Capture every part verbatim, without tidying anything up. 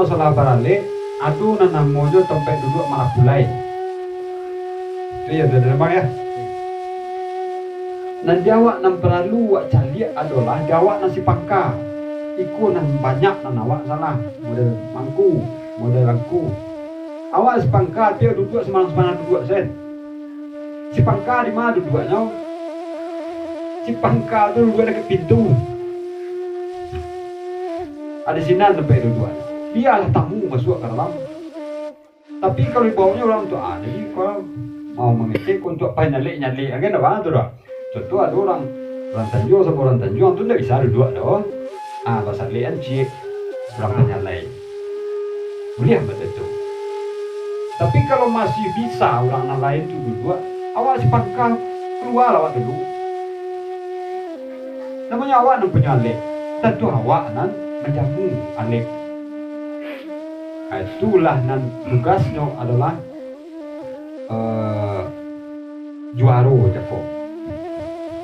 Salah baralek, ado nan namonyo tampek duduak marapulai. Tu yo, Tuan Abang, yo. Nan di awak nan paralu wak caliak adolah di awak nan sipangka. Iko nan banyak nan awak salah. Model mangku, model angku. Awak sipangka, tapi duduak sambarang-sambarang duduak sen. Sipangka di ma duduaknyo? Sipangka tu duduak dakek pintu. Ado sinan tampek duduaknyo. Bialah tamu masuak ka dalam. Tapi kalau dibaonyo urang tu, ah, jadi kalau mau mangetek untuak panyalek-nyalek, kan dak bana tu dah. Contoh ado urang, urang Tanjuang samo urang Tanjuang tu ndak bisa duduak doh. Ah, basalek kan ciek urang panyalek. Buliah buat itu. Tapi kalau masih bisa urang nan lain tu duduak, awak sipangka, kalualah awak dulu. Namonyo awak nan punyo alek, tantu awak nan manjamu alek. Ah, itulah nan tugasnyo adolah, eh, juaro cako.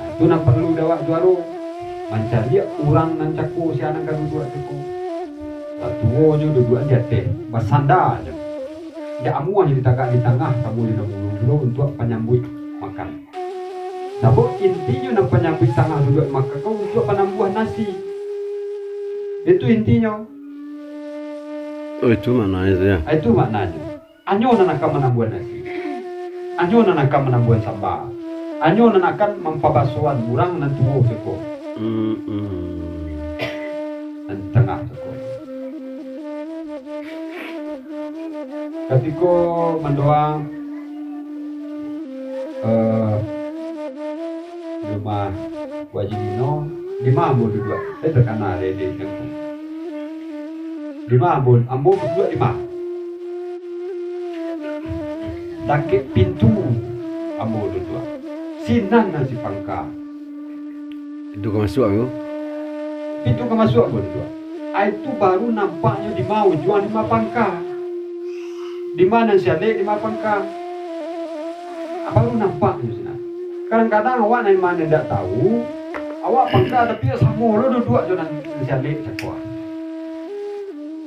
Ah, itu nan paralu di awak juaro, mancaliak urang nan cako, sia nan ka duduak cako. Satuonyo duduak di ateh, basanda nyo. Indak amuah ditagak di tangah, samo di nan ulu-ulu untuak panyambuik makan. Sabab intinyo nan panyambuik tangah duduak makan ko untuak panambuah nasi. Itu intinyo. Oh, itu maknanyo tu, yo? Ah, itu maknanyo. Anyo nan akan manambuah nasi. Anyo nan akan manambuah samba. Anyo nan akan mampabasoan urang nan tuo siko. Mm-mm. Nan tangah siko. Katiko mandoa, eh, rumah Wak Haji Lino, di ma ambo duduak? Eh, takana dek, dek, dek. Di ma ambo, ambo duduak di ma? Dakek pintu ambo duduak. Sinan nan sipangka. Pintu ka masuak tu? Pintu ka masuak ambo duduak. Ai tu baru nampaknyo di ma ujuang, di ma pangka. Di ma nan sialek, di ma pangka. Ah, baru nampaknyo sinan. Kadang-kadang awak nan ma nan indak tahu, awak pangka tapi samo lo duduak jo nan sialek cako.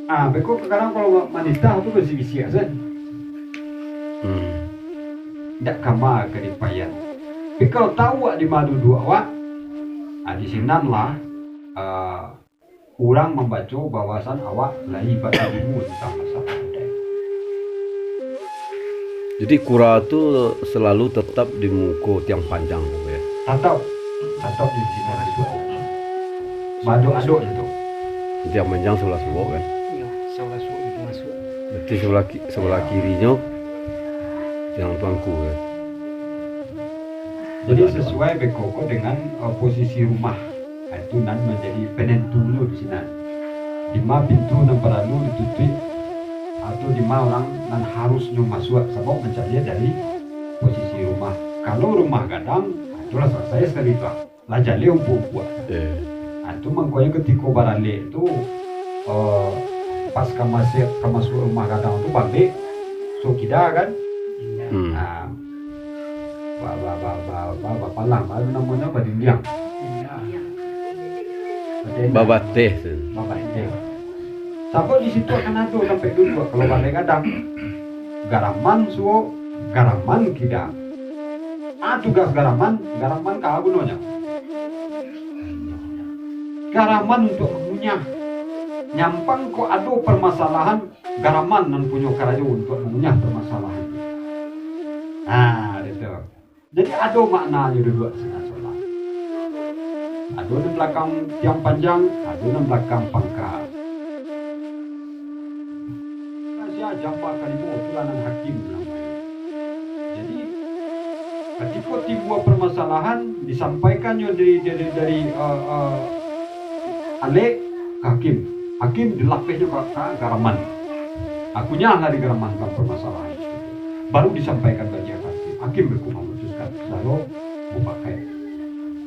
Ah, beko kadang kalau manitah tu bisi-bisi sen. Hmm. Indak kama ka dipaian. Tapi kalau tahu awak di ma duduak awak, ah, di sinan lah, ah, urang mambaco bahwasan awak lai bailmu tantang masalah budaya. Jadi, kura tu selalu tetap di muko tiang panjang tu, yo? Tatap, tatap di sinan, di situ. Baadok-adok je tu. Tiang panjang sabalah suok, kan? Iyo, sabalah suok pintu masuak. Berarti sabalah ki-, sabalah kirinyo tiang tuanku, kan? Jadi, baadok-adok. Sasuai beko ko dengan, eh, posisi rumah. Ah, itu nan manjadi panantunyo di sinan. Di ma pintu nan paralu ditutuik, atau di ma urang nan harusnyo masuak, sabab mancaliak dari posisi rumah. Kalau rumah gadang, ah, itulah salasai sakali tu, ah. Lah jaleh umpuak-umpuak. Eh. Ah, itu mangkonyo katiko baralek tu, eh, pas ka masuak, ka masuak rumah gadang tu, bambek, suok kida kan? Hmm. Ah, Ba-, ba-, ba-, ba-, ba-, bapalang, baru namonyo badindiang. Babateh tu. Babateh. Sabab di situ akan ado tampek duduak, kalau balai gadang. Garaman suok, garaman kida. Ah, tugas garaman, garaman ka gunonyo. Garaman untuak mangunyah. Nyampang kok ado parmasalahan, garaman nan punyo karajo untuak mangunyah parmasalahan. Nah, itu. Jadi, ado maknanyo duduak sinan sabalah. Ado nan balakang tiang panjang, ado nan balakang pangka. Raja jamba kalimo tu lah nan hakim namonyo. Jadi, katiko timbua parmasalahan, disampaikannyo dari, dari, dari, eh, eh, alek ka hakim. Hakim dilapehnyo ka, ka garaman. Akunyah lah digaramankan parmasalahan. Baru disampaikan bagi hakim. Hakim beko mamutuskan, lalu mufakat.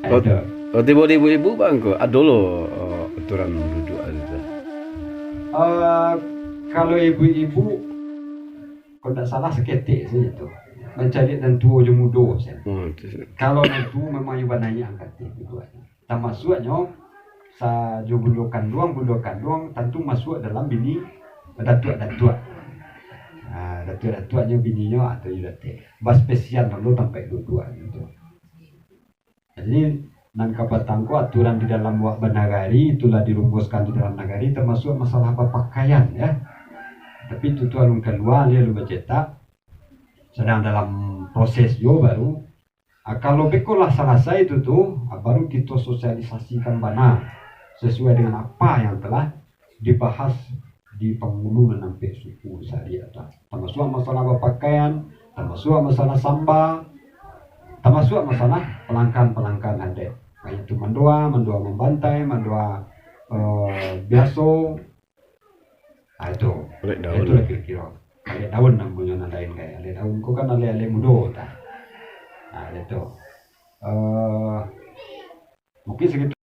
Ado. Oh, tibo di ibu-ibu, Bang, ko ado lo, eh, aturan duduak ado tu? Eh, kalau ibu-ibu, kalau ndak salah, saketek sajo tu. Mancaliak nan tuo jo mudo sajo. Oh, tu. Kalau nan tuo memang iyo banaiak angkatnyo duduaknyo. Tamasuaknyo, sa-, jo bundo kanduang, bundo kanduang tantu masuak dalam bini, Datuak-datuak. Nah, datuak-datuaknyo bininyo atau iyo datai. Baspesian dulu tampek duduak gitu. Jadi, nan kapatang ko aturan di dalam wak banagari, itulah dirumuskan di dalam nagari, termasuk masalah bapakaian, ya. Tapi itu tu alun kalua, alun bacetak, sedang dalam proses jo baru. Ah, kalau beko lah salasai itu tu, ah, baru kito sosialisasikan bana sesuai dengan apa yang telah dibahas di pangulu nan ampek suku sahari tu. Tamasuak masalah bapakaian, tamasuak masalah samba, tamasuak masalah palangkan-palangkan adat. Banyak tu mandua, mandua mambantai, mandua, eh, biaso. Ah, itu. Alek daun. Itu lah kiro-kiro. Alek daun namonyo nan lain kan. Alek daun ko kan alek-alek mudo tah. Nah, itu. Eh, mungkin segitu.